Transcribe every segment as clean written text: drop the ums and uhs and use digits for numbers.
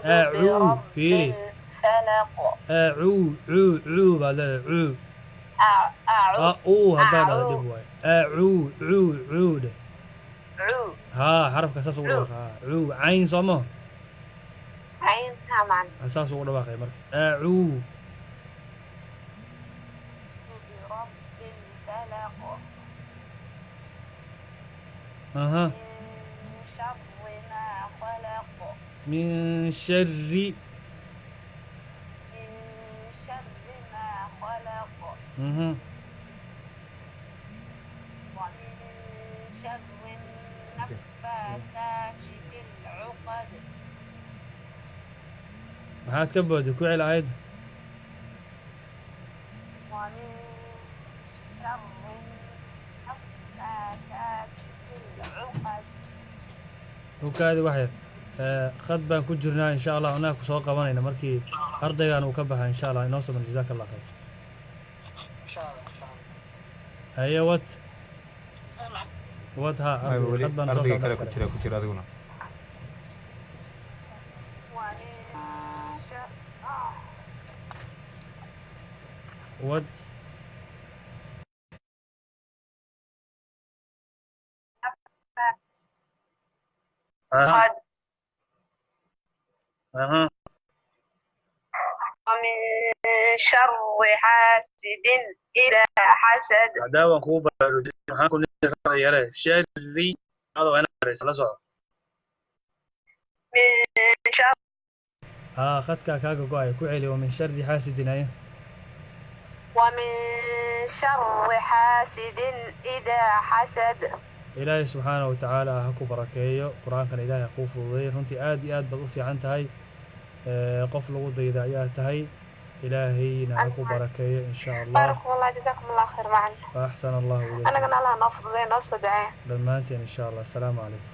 Acuu برب fiiri. الفلق. Acuu, cuu, cuu baad leedahay, cuu. أعو. A uu haddaa dhahdo أعو. Dhib waayo. Acuu, cuu, cuu dheh. عو. Haa, xarafka saas ugu Cuu. dhawaaqa. Haa, cuu, cayn soo maho. عين طبعا. Saas ugu dhawaaqay marka, acuu. برب الفلق. Aha. من شر ما خلق. Min shari. من شر ما خلق. ومن شر النفاثات في العقد. Maxaad ka booday? Ku celi aayadda. ومن شر النفاثات في العقد. Ukaadi wax yar. Khad baan ku jirnaa, insha Allah annaga kusoo qabanayna markii ardaygan uu ka baxa, insha Allah. Inoo saman, jazaaka Allah khayr. Haye, wad wad, ha. Aywa, Ardayga weli khad baan soo ardayga kala kale dhex ku galay. Jira, ku jira adiguna. ومن شر Wad. Aha. قد. Aha. ومن شر حاسد إذا حسد. Haddaa waan kugu baraarujin, waxaan ku nihi yare shari ada waa inaad yaraysa la soco. من شر. Haa, khadkaa kaaga go-ay, ku celi. Wa min shari xaasidin aye. ومن شر حاسد إذا حسد. Ilaahay subxaana wa tacaala ha ku barakeeyo, qur-aankana Ilaahay ha kuu fududeey. Runtii aad iyo aad baad u fiican tahay. Qof lagu dayda ayaa tahay. Ilaahayna ha ku barakeeyo, insha Allah. بارك الله، جزاكم الله خير معنا. Wa axsana Allahu أنا ilaykum. قلنا لها نفض زي نص دعاء. Dhammaanteen, insha Allah. Asalaamu calaykum.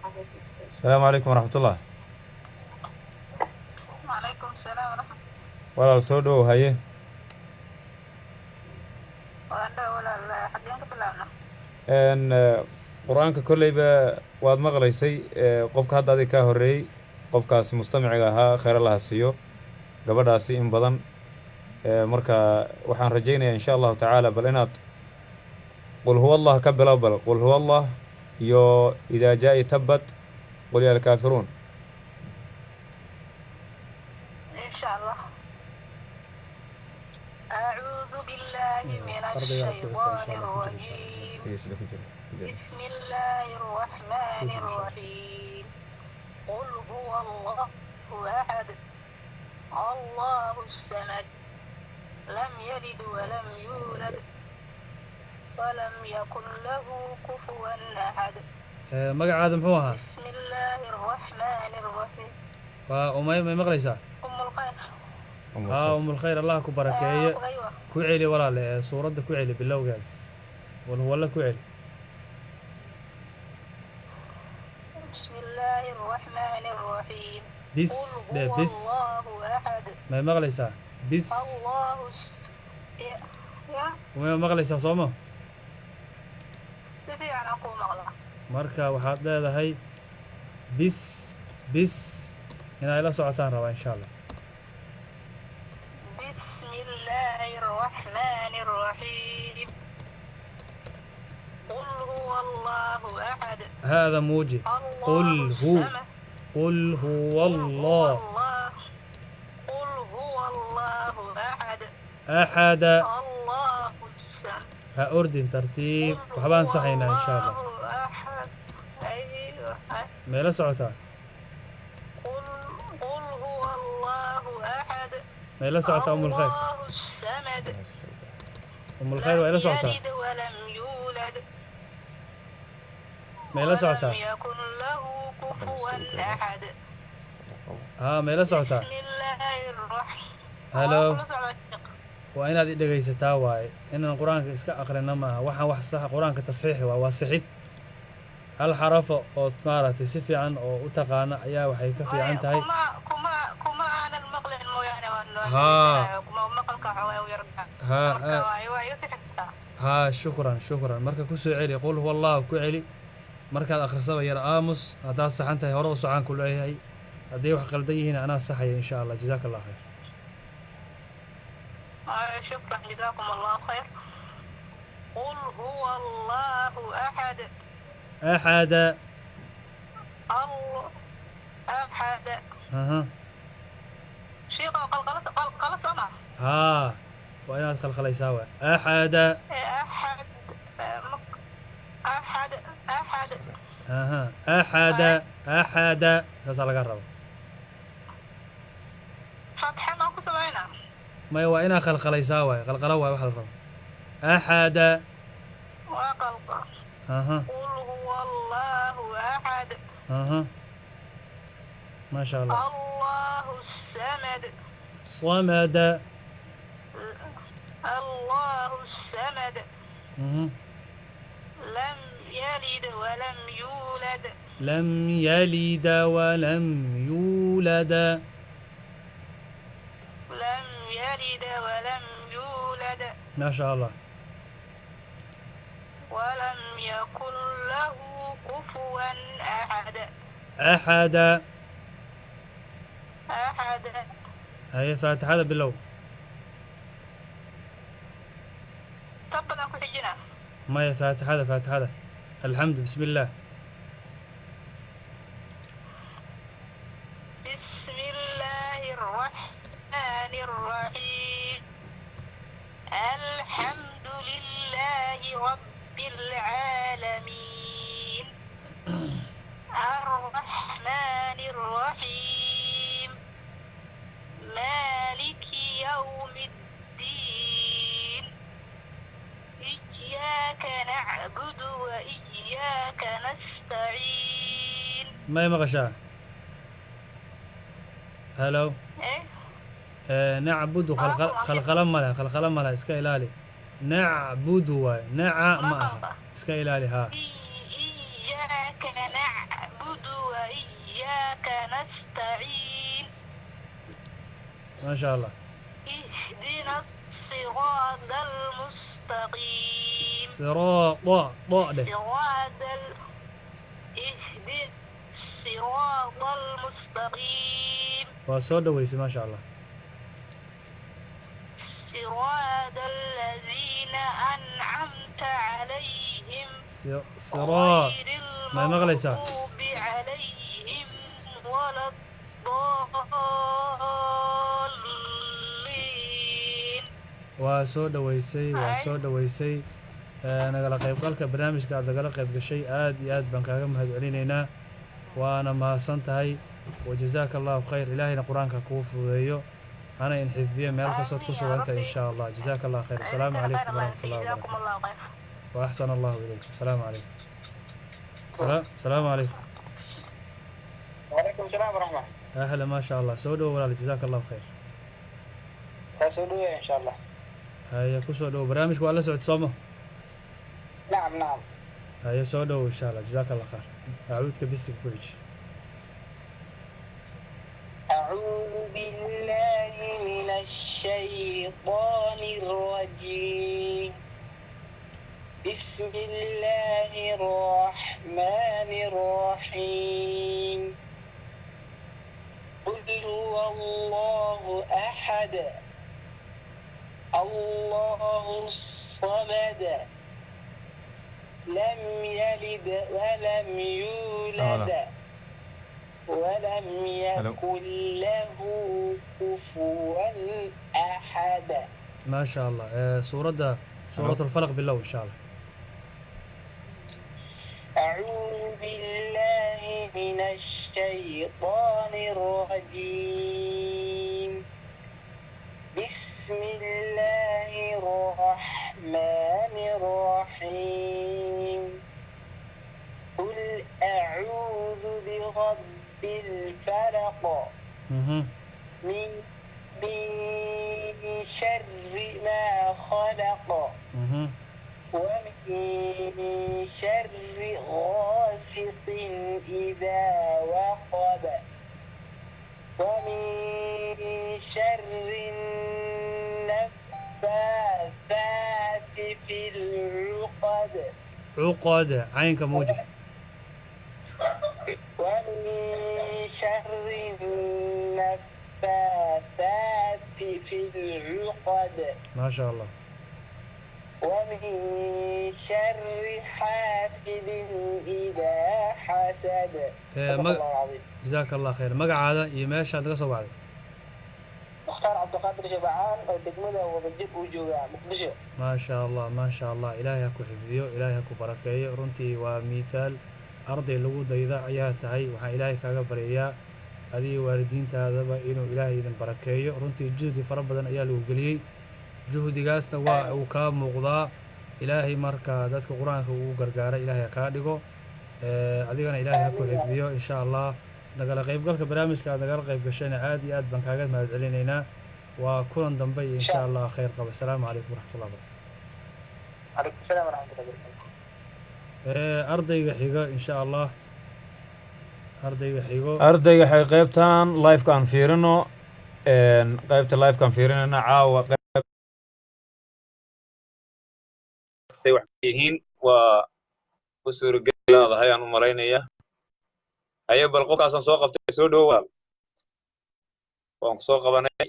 عليكم السلام. Asalaamu calaykum waraxmatullah. وعليكم السلام ورحمة. Walaal, soo dhowow, haye. الله. Walaal, xageen ka bilaabna? Qur-aanka kolleyba waad maqlaysay. Qofka hadda adiga kaa horreeyey, qofkaasi mustamiciga ahaa, khayr Allaha siiyo gabadhaasi in badan. Marka waxaan rajaynayaa, insha Allahu tacaala, bal inaad qul huwa Allah ka bilow, bal qul huwa Allah iyo idaa jaa tabbat, qul ya alkaafiruun. إن شاء الله. أعوذ بالله من Ardaygaa ku xigta, insha الشيطان Allah, ku jira, insha Allah. الرجيم. Dhegeysta, ku jira, ku jira. بسم الله الرحمن Ku jira, insha Allah. الرحيم. قل هو الله أحد، الله الصمد، لم يلد ولم يولد ولم يكن له كفوا أحد. Magacaada muxuu ahaa? بسم الله الرحمن الرحيم. Waa Umay, may maqlaysaa? أم الخير. Umu Haa. Khayr. Umulkhayr, Allah ku barakeeye. آه، أيوة. Ku celi, walaale, ee suuradda ku celi bilowgeeda, wal huwalla ku celi. بسم الله الرحمن الرحيم. Bis قل dheh. هو Bis. الله أحد. May maqlaysaa? Bis. الله يا يا. Umay, ma maqlaysaa, sooma? Si fiican aan kuu maqlaa. Marka waxaad leedahay bis, bis. Inay la socotaan rabaa, insha Allah. بسم الله الرحمن الرحيم. قل هو الله أحد. Haada muuji. الله Qul hu. الصمد. Qul huwa قل هو Allah. الله، قل هو الله أحد. Axada. الله الصمد. Ha ordin, tartiib. قل Waxbaan هو saxaynaa, insha Allah. الله أحد، أيوه. May la socotaa? قل قل هو الله أحد. May la socotaa, Umulkhayr? الله الصمد. Umulkhayr, waa ila لم socotaa? يلد ولم يولد. May la ولم socotaa? يكن له كفوا أحد. Haa, may la socotaa? بسم الله الرحمن. Halo. Waa kula socdaa. Waa inaad i dhegaysataa waaye. Inaan qur-aanka iska aqrina maaha. Waxaan wax sax, qur-aanka tasxiixi waa sixid. Hal xarafo ood maaragtay si fiican oo u taqaana ayaa waxay ka fiican tahay. Kuma aanan maqlin mooyaane, waan Haa. kuma maqalka waxaa u yar. Haa. Marka waa iga sixi kartaa. Haa, shukran, shukran. Marka ku soo celi, qul huwa Allahu ku celi. Markaad akhrisaba yar aamus. Haddaad saxan tahay, hore u socaan ku leeyahay. Hadday wax qaldan yihiin anaa saxaya insha Allah. Jazaaka Allah khayr. شكرا جزاكم الله خير. قل هو الله أحد. Axada. الله أحد. Aha. شيخ قلقلة قلقلة سمع. Haa, waa inaad khalkhalaysaa waa axada. أحد أحد أحد. Aha, axada axada, saasaa laga raba. فتحة ما كنت معنا. Maya, waa inaa khalkhalaysaa waay, qalqalo waay waxa la rabo, axada. وقلق. Aha. قل هو الله أحد. Aha, ما sha Allah. الله الصمد. Samada. الله الصمد. لم يلد ولم يولد. Lam yalida walam yuulada. لم يلد ولم يولد. ما sha Allah. ولم يكن له كفوا أحد. Axada. أحد. Haye, faatixada bilow. طبعا كحجنا. Maya, faatixada, faatixada, alxamdu, bismi illaah. بسم الله الرحمن الرحيم. الحمد لله رب العالمين. الرحمن الرحيم. مالك يوم الدين. إياك نعبد وإياك نستعين. May maqashaa? Hello? إيه؟ Nacbudu khalkhalo male, khalkhalo male, iska ilaali. Nacbudu waay, naca ma aha, iska ilaali haa. إياك نعبد وإياك نستعين. Ma sha Allah. اهدنا الصراط المستقيم. Siraada do dheh. صراط ال... اهدنا الصراط المستقيم. Waa soo dhaweysay, ma sha Allah. صراط الذين أنعمت عليهم. Siraa غير ma maqlaysaa? المغضوب عليهم ولا الضالين. Waa soo dhaweysay, waa soo dhaweysay. Nagala qaybgalka barnaamijka aad nagala qayb gashay aad iyo aad baan kaaga mahadcelinaynaa, waana mahadsan tahay. Wajazaaka Allahu khayr. Ilaahayna Qur-aanka kuu fududeeyo, hana in xifdiyo meel kastood ku آمين يا sugantahay ربي. insha Allah. Jazaaka Allah khayr. Asalaamu خير calaykum الله waraxmat ullahi جزاكم wabarakatu. الله خير. وأحسن الله إليكم. السلام عليكم. السلام عليكم. وعليكم السلام ورحمة. أهلا، ما شاء الله، soo dhowo walaal, jazaaka Allahu khayr. سأسألوه إن شاء الله. Haya, ku soo dhowo barnaamijka, waa la socod sooma? نعم نعم. Haya, soo dhowo insha Allah, jazaaka Allah khayr. Acuudka bisiga ku xiji. أعوذ بالله من الشيطان الرجيم. بسم الله الرحمن الرحيم. قل هو الله أحد. الله الصمد. لم يلد ولم يولد ولم يكن له كفوا أحد. ما sha Allah. Suuradda suurat alfalaq bilow insha Allah. أعوذ بالله من الشيطان الرجيم. بسم الله الرحمن الرحيم. قل أعوذ برب الفلق. من شر ما خلق. ومن شر غاسق إذا وقب. ومن شر النفاثات في العقد. Cuqad, caynka muuji. ومن شر في العقد. Maa sha Allah. ومن شر حاسد إذا حسد. Ee, صدق mag- الله العظيم. Jazaaka Allah khayr. Magacaada iyo meeshaad laga soo wacday? مختار عبد القادر شبعان oo degmada Wadajir uu joogaa Muqdisho. Maa sha Allah, maa sha Allah. Ilaahay ha ku xifdiyo, Ilaahay ha ku barakeeyo. Runtii waa miithaal arday lagu dayda ayaa tahay. Waxaan Ilaahay kaaga baryayaa adiga waalidiintaadaba inuu Ilaahay idin barakeeyo. Runtii juhdi fara badan ayaa lagu geliyey, juhdigaasna waa uu kaa muuqdaa. Ilaahay marka dadka Qur-aanka ugu gargaara Ilaahay ha kaa dhigo. Adigana Ilaahay ha ku xifdiyo insha Allah. Nagala qaybgalka barnaamijka aad nagala qayb gashayna aad iyo aad baan kaaga mahad celinaynaa. Waa kulan dambe iyo insha Allah khayr qaba. Asalaamu calaykum waraxmatullahi wabarakatu. عليكم السلام ورحمة الله وبركاته. Ardayga xigo insha Allah, ardayga xigo. Ardayga waxay qaybtan live-ka aan fiirino, qaybta live-ka aan fiirinayna caawa say wax yihiin waa u suuragelaadahay aan u malaynaya. Haye, bal qofkaasaan soo qabtay, soo dhowo walaal, waan ku soo qabanay.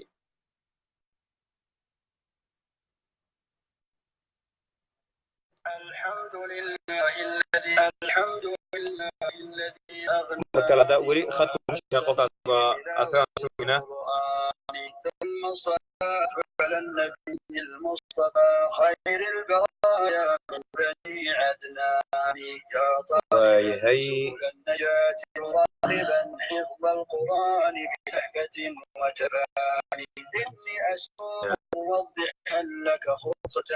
الحمد لله الذي الحمد لله الذي أغنى Mar kale haddaa weli khadka ku jira qofkaas baa asagaan suginaa. القرآن، ثم الصلاة على النبي المصطفى خير البرايا من بني عدنان. يا طالبا Waayahay. سبل النجاة، راغبا حفظ القرآن بلهفة وتفاني، إني أسوق موضحا لك خطة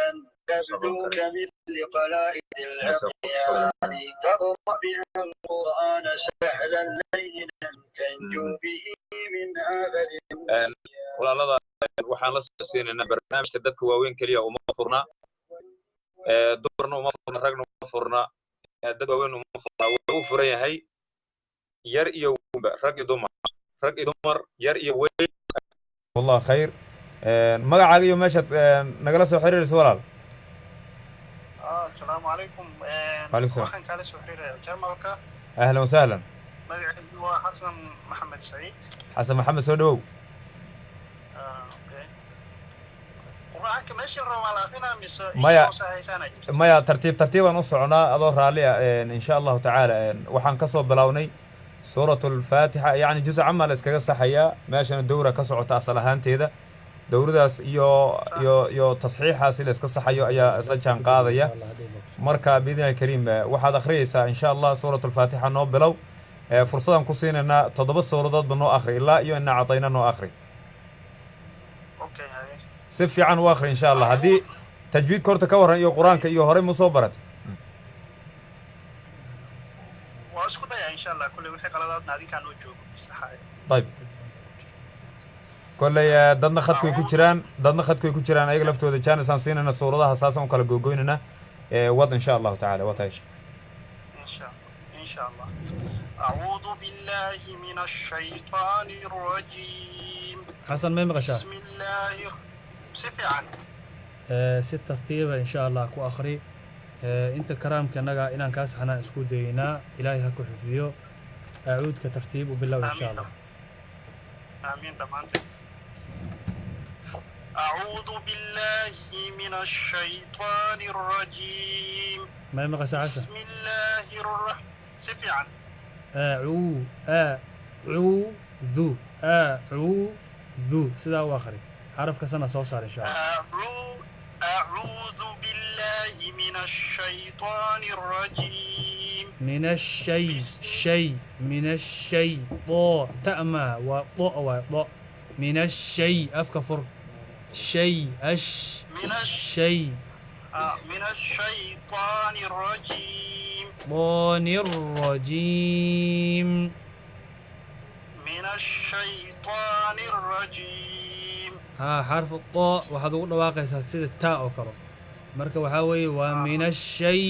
تبدو كمثل قلائد العقيان، تقرأ بها القرآن سهلا لينا تنجو به من آفة. Walaalada waxaan la socodsiinaynaa barnaamijka dadka waaweyn keliya uma furna, dumarna uma furna, ragna uma furna, dad waaweyn uma furna. Wuxuu u furan yahay yar iyo weynba, rag iyo dumar, rag iyo dumar, yar iyo weyn. Wallah khayr. Magacaaga iyo meeshaad nagala soo xiriirayso, walaal? Asalaamu calaykum. Waalaikum salaam. Waxaan kaala soo xiriiraya Jarmalka. Ahlan wasahlan. Magacaygu waa Xasan Maxamed Saciid. Xasan Maxamed, soo dhowow. Okay. Qur-aanka meeshii rabaa la akrinaa mise Maya. soo sahaysaana jirta? Maya, tartiib tartiibaan u soconaa adoo raalli ah. Insha Allahu tacaala waxaan kasoo bilownay suurat alfaatixa, yacni juz cama la iskaga saxayaa. Meeshana dowra ka socota asal ahaanteeda, dowradaas iyo tasxiixaasi la iska saxayo ayaa isla jaan qaadaya. Marka biidni alkariim waxaad akhriyeysaa insha Allah suurat alfaatixa noo bilow. Fursadaan ku siinaynaa toddoba suuradoodba noo akhri, ilaa iyo ina cadayna noo akhri. Okay, haye. Si fiican u akhri insha Allah. Haddii tajwiidka horta ka warran iyo Qur-aanka iyo horey mu soo barat? Waa isku dayaa insha Allah. Kulley wixii qaladaadna adinkaa noo joogo saxaya. Ayib, kolley dadna khadkay ku jiraan, dadna khadkay ku jiraan, ayaga laftooda jaanisaan siinayna. Suuradaha saasaan u kala googoynayna. Wad insha Allahu tacaala, waa tahay. إن شاء الله. أعوذ بالله من الشيطان الرجيم. Xasan, may maqashaa? بسم الله، si fiican. Si tartiiba insha Allah ku akhri. Inta karaamkanaga inaan kaa saxnaa isku dayeynaa. Ilaahay ha ku xifdiyo. Acuudka tartiib u bilow insha آمين. Allah. آمين dhammaanteen. أعوذ بالله من الشيطان الرجيم. May maqashaa, Xasan? بسم الله الرحمن، si fiican. Acuu, acuudu, acuudu, sidaa u akhri, xaraf kastana soo saar insha Allah. أعوذ بالله من الشيطان الرجيم. من الشي شي من الشي طو تأمى وطو وطو من الشي afka fur shay ash من الش... shay. من الشيطان الرجيم. طان الرجيم. من الشيطان الرجيم. Haa, xarfu طo waxaad ugu dhawaaqaysaa sida taa oo kale. Marka waxaa weeye waa min ashay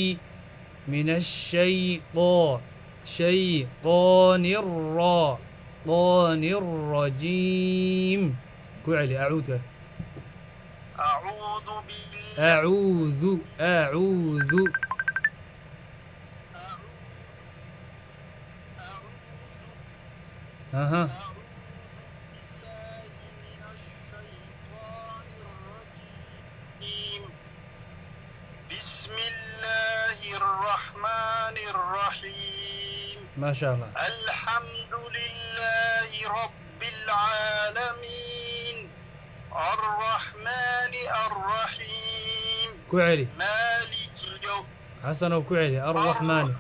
min ashay طo shay طaani ra طaani الرajiim. Ku celi acuudka. أعوذ بالله acuudu, acuudu. Aha. من الشيطان Maasha Allah. الحمد لله رب العالمين الرحمن الرحيم Ku celi. مالك يوم Xasanow, ku celi arraxmaani.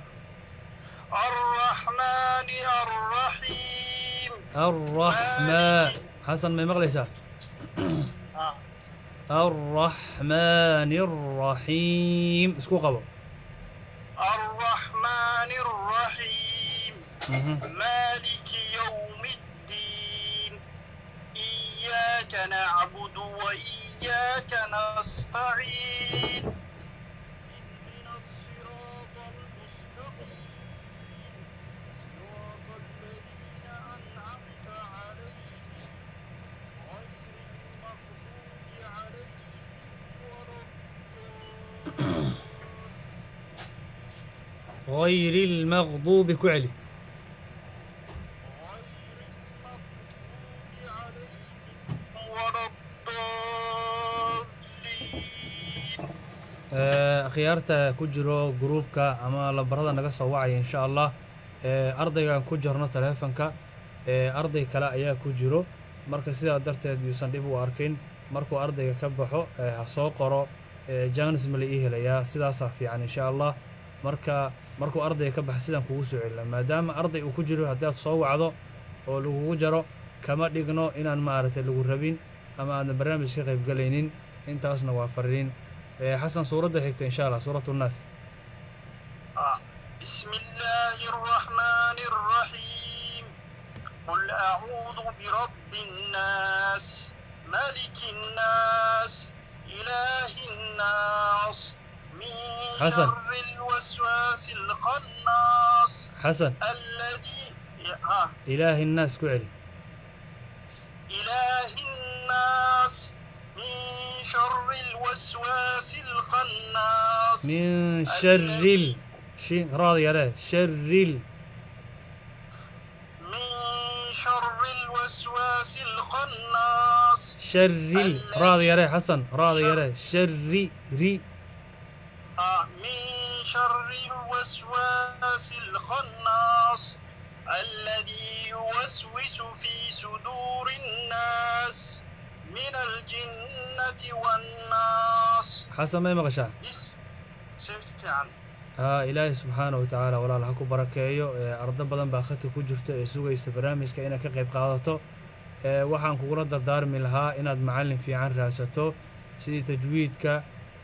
الرحمن الرحيم. Arraxmaan. Xasan, may maqlaysaa? Ah. Arraxmaani arraxiim, isku qabo. الرحمن الرحيم. مالك يوم الدين. إياك نعبد وإياك نستعين. اهدنا الصراط المستقيم، صراط الذين أنعمت عليهم، غير المغضوب عليهم ولا الضالين. غير المغضوب, ku celi. غير المغضوب عليهم ولا الضالين. Akhyaarta ku jiro gruubka ama lambarada naga soo wacaya, insha Allah, ardaygan ku jirno taleefanka, arday kale ayaa ku jiro. Marka sidaa darteed yuusan dhib u arkin. Markuu ardayga ka baxo, ha soo qoro chance ma la ii helayaa. Sidaasaa fiican, insha Allah. Marka markuu ardayga ka baxa sidaan kugu soo celina, maadaama arday uu ku jiro. Haddaad soo wacdo oo lagugu jaro, kama dhigno inaan maaragtay lagu rabin ama aadan barnaamij ka qaybgalaynin. Intaasna waa fariin. Xasan, suuradda xigta, insha Allah, suuratu nnaas. آه. بسم الله الرحمن الرحيم. قل أعوذ برب الناس، ملك الناس، إله الناس، من حسن. شر الوسواس الخناس Xasan. الذي آه. إله الناس, ku celi. إله الناس، من شر الوسواس الخناس. من شر ال shin raada yaree, شر ال. من شر الوسواس الخناس. شر ال, raada yaree, Xasan, raada yaree, شر ri. آه، من شر الوسواس الخناس الذي يوسوس في صدور الناس، من الجنة والناس. Xasan, may maqashaa? بس fiican. Haa, Ilaahay subxaana wa tacaala walaal ha ku barakeeyo. Ardo badan baa khadka ku jirta ee sugaysa barnaamijka inaad ka qayb qaadato. Waxaan kugula dardaarmi lahaa inaad macallin fiican raadsato, sidii tajwiidka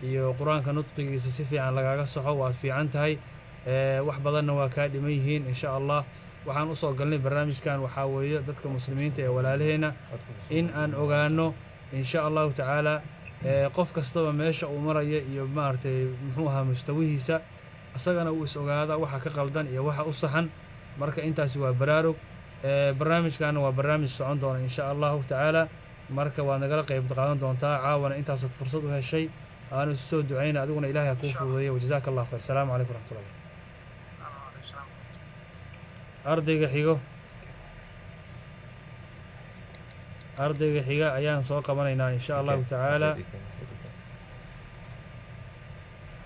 iyo Qur-aanka nudqigiisa si fiican lagaaga soxo. Waad fiican tahay, wax badanna waa kaa dhiman yihiin, insha Allah. Waxaan usoo galnay barnaamijkan waxaa weeye dadka muslimiinta ee walaalaheenna in aan ogaano, insha Allahu tacaala, qof kastaba meesha uu maraya iyo maaragtay muxuu ahaa mustawihiisa, isagana uu is ogaada waxa ka qaldan iyo waxa u saxan. Marka intaasi waa baraarug. Barnaamijkana waa barnaamij socon doona, insha Allahu tacaala. Marka waad nagala qayb qaadan doontaa. Caawana intaasaad fursad u heshay. Aanu isu soo ducayna, adiguna Ilahay ha kuu fududeeyo. Wajazaaka Allahu khayr. Asalaamu calaykum waraxmatullah. Ardayga xigo, ardayga xiga ayaan soo qabanaynaa, insha Allahu tacaala.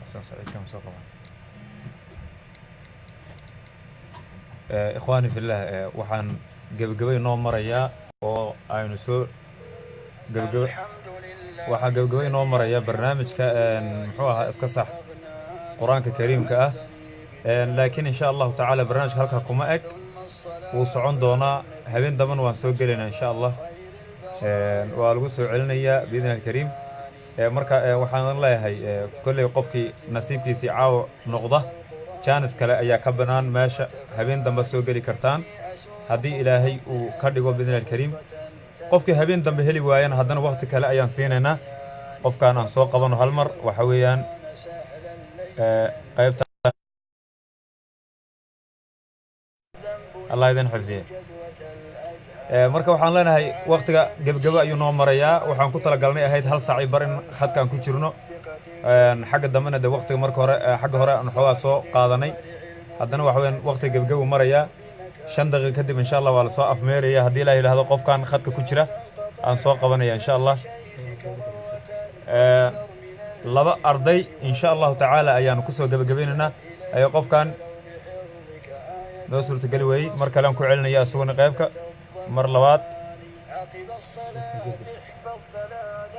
Xasan Saciid kama soo qaban. Ikhwaani fillah, waxaan gebagabay noo marayaa oo aynu soo gebagaba, waxaa gebagabay noo maraya barnaamijka muxuu ahaa Iska Sax Qur-aanka Kariimka ah. Laakiin insha Allahu tacaala barnaamijka halkaa kuma eg, wuu socon doonaa. Habeen dambana waan soo gelaynaa, insha Allah. Waa lagu soo celinayaa biidni alkariim. Marka waxaan leeyahay, kolley qofkii nasiibkiisii caawa noqda, chance kale ayaa ka bannaan meesha. Habeen dambe soo geli kartaan haddii Ilaahay uu ka dhigo, biidni alkariim. Qofkii habeen dambe heli waayana, haddana waqti kale ayaan siinaynaa. Qofkaan aan soo qabano hal mar. Waxa weeyaan qaybta Allah idin xifdiye. Marka waxaan leenahay waqtiga gebgebo ayuu noo marayaa. Waxaan ku talagalnay ahayd hal saac iyo bar in khadkaan ku jirno. Xagga dambena de waqtiga marka hore, xagga hore aan xoogaa soo qaadanay. Haddana waxa weeyaan waqtiga gebgebo marayaa. 5 daqiiqo kadib, insha Allah, waa lasoo afmeeraya haddii Ilaah yidhaahdo. Qofkan khadka ku jira aan soo qabanaya, insha Allah. Laba arday, insha Allahu tacaala, ayaanu kusoo gebagabaynaynaa. Ayo qofkan. Noo suurtageli waayey. Mar kale aan ku celinaya isaguna qaybka mar labaad.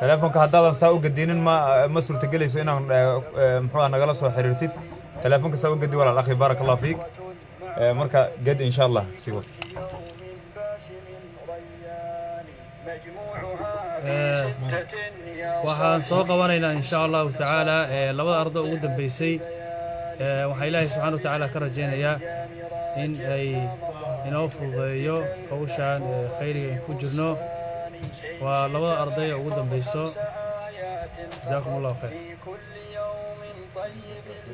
Telefoonka haddaadan saa u gadinin ma suurtagelayso inaan muxuu ah nagala soo xiriirtid. Telefoonka saa u gadi, walaal akhi, baaraka Allah fiik. Marka gadi, insha Allah, sii wad. Waxaan soo qabanaynaa, insha Allahu tacaala, labada ardo ugu dambeysay. Waxaa Ilaahay subxaana wa tacaala ka rajaynayaa in ay inoo fududeeyo hawshaan khayriga aan ku jirno. Waa labada arday ee ugu dambeyso. Jazaakum Allahu khayr.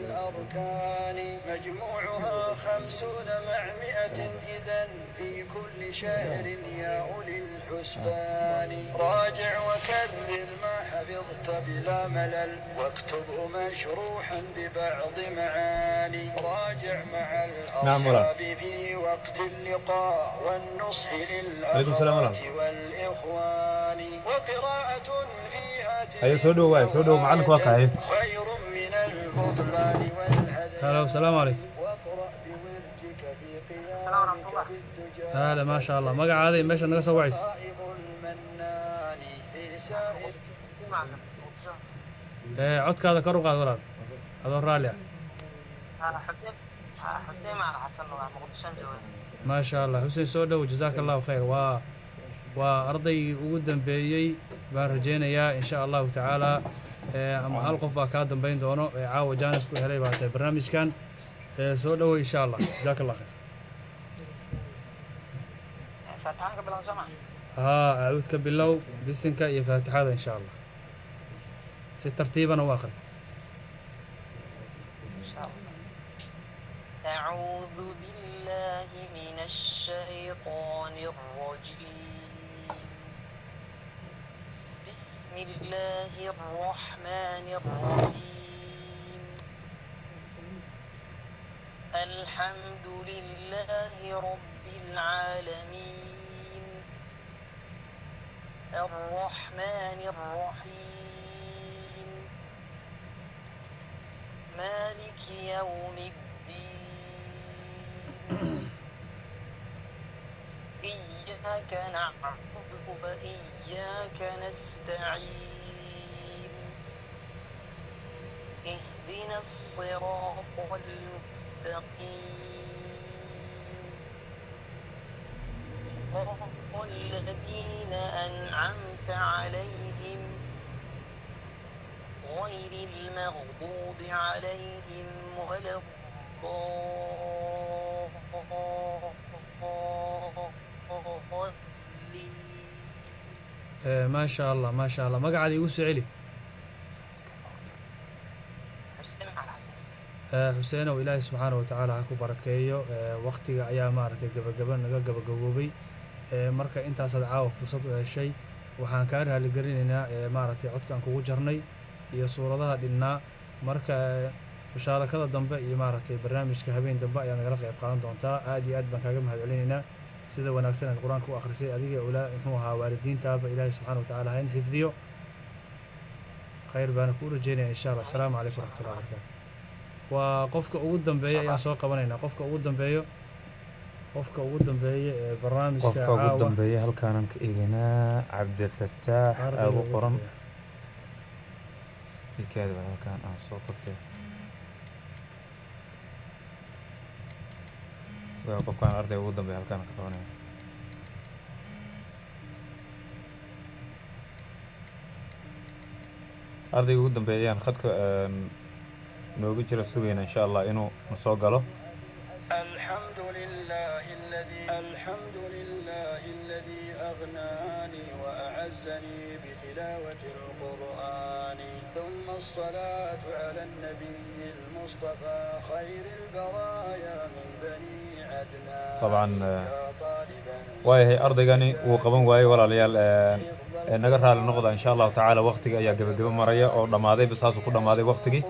الأركان مجموعها 50 مع 100، إذا في كل شهر يا أولي الحسبان. راجع وكرر ما حفظت بلا ملل، واكتبه مشروحا ببعض معاني. راجع مع نعم ولا. الأصحاب في وقت اللقاء والنصح عليكم السلام ولا. للأخوات والإخوان، وقراءة فيها Haye, soo dhow waay, soo dhow, macalinku waa kahay. خير من البطلان والهذيان. Halo, asalaamu calaykum. واقرأ بوردك في قيامك بالدجى. Ahla, maasha Allah. Magacaada iyo meesha naga soo wacayso? غائب المنان في سائر Codkaada kor u qaad, walaal, adoo raalli ah. Xuseen Macalin Xasan waa Muqdishoan jooga. Maasha Allah, Xuseen, soo dhow. Jazaaka Allahu khayr. Waa ardaygii ugu dambeeyey baan rajaynayaa, insha Allahu tacaala, ama hal qof baa kaa dambeyn doono ee caawa jaanis ku helay baa tahay barnaamijkan. Soo dhowo, insha Allah. Jazaaka Allah khayr. Faatixaan ka bilow, soo ma? Haa, acuud ka bilow, bisinka iyo faatixada, insha Allah, si tartiibana u akhri. Insha Allah. أعوذ بالله من الشيطان الرجيم. بسم الله الرحمن الرحيم. الحمد لله رب العالمين، الرحمن الرحيم، مالك يوم الدين. إياك نعبد وإياك نستعين. اهدنا الصراط المستقيم، صراط الذين أنعمت عليهم، غير المغضوب عليهم ولا الضالين. Maasha Allah, maasha Allah. Magacaada igu soo celi. Xuseen Macalin Xasan. Xuseenow, Ilaahay subxaana wa tacaala ha ku barakeeyo. Waqtiga ayaa maaragtay gabagaba naga gabagaboobay. Marka intaasaad caawa fursad u heshay. Waxaan kaa raaligelinaynaa maaragtay codkaan kugu jarnay iyo suuradaha dhinnaa. Marka mushaarakada dambe iyo maaragtay barnaamijka habeen dambe ayaa nagala qayb qaadan doontaa. Aad iyo aad baan kaaga mahadcelinaynaa sida wanaagsan aad Qur-aanka u akhrisay, adiga ulaa muxuu ahaa waalidiintaaba. Ilaahay subxaana wa tacaala ha in xifdiyo. Khayr baana kuu rajeynaya, insha Allah. Asalaamu calaykum waraxmatullahi wabarakaatu. Waa qofka ugu dambeeya ayaan soo qabanaynaa, qofka ugu dambeeyo, qofka ugu dambeeya ee barnaamijka Qofka ugu caawa. dambeeya halkaanan ka eeganaa, Cabdifataax Ardayga ugu ugu qoran. dambeeya. Ikaada bal halkaan aan soo qabtay. Waa qofkaan ardayga ugu dambeeya halkaan ka qabanaya. Ardayga ugu dambeeya ayaan khadka noogu jira sugayna, insha Allah, inuu na soo galo. الحمد لله الذي الحمد لله الذي أغناني وأعزني بتلاوة القرآن، ثم الصلاة على النبي المصطفى خير البرايا من بني عدنان. طبعا يا طالبا waayahay, ardaygani wuu qaban waayey. Walaalayaal, naga raali noqda. Insha Allahu tacaala waqtiga ayaa gebagebo maraya oo dhammaaday, saasuu ku dhammaaday waqtigii.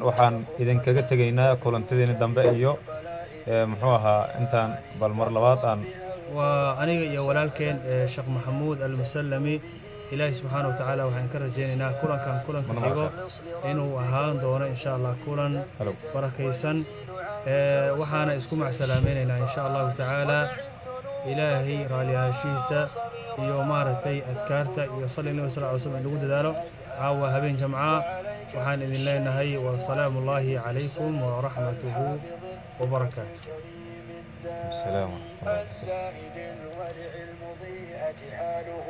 Waxaan idinkaga tegaynaa kulantadeeni dambe iyo muxuu ahaa intaan bal mar labaad aan Waa aniga iyo walaalkeen Sheekh Maxamuud Almusallami. Ilaahi subxaana wa tacaala waxaan ka rajaynaynaa kulankan kulanka xigo inuu ahaan doono, insha Allah, kulan Halo. barakaysan. Waxaana isku macsalaamaynaynaa insha Allahu tacaala Ilaahay raaliyaashiisa iyo maaragtay adkaarta iyo sali Nabi sal ly slam in lagu dadaalo. Caawa habeen jamca waxaan idin leenahay wasalaamu ullaahi calaykum waraxmatuhu wabarakaatu. السلام ورحمة الله وبركاته. الزاهد الورع المضيئة حاله.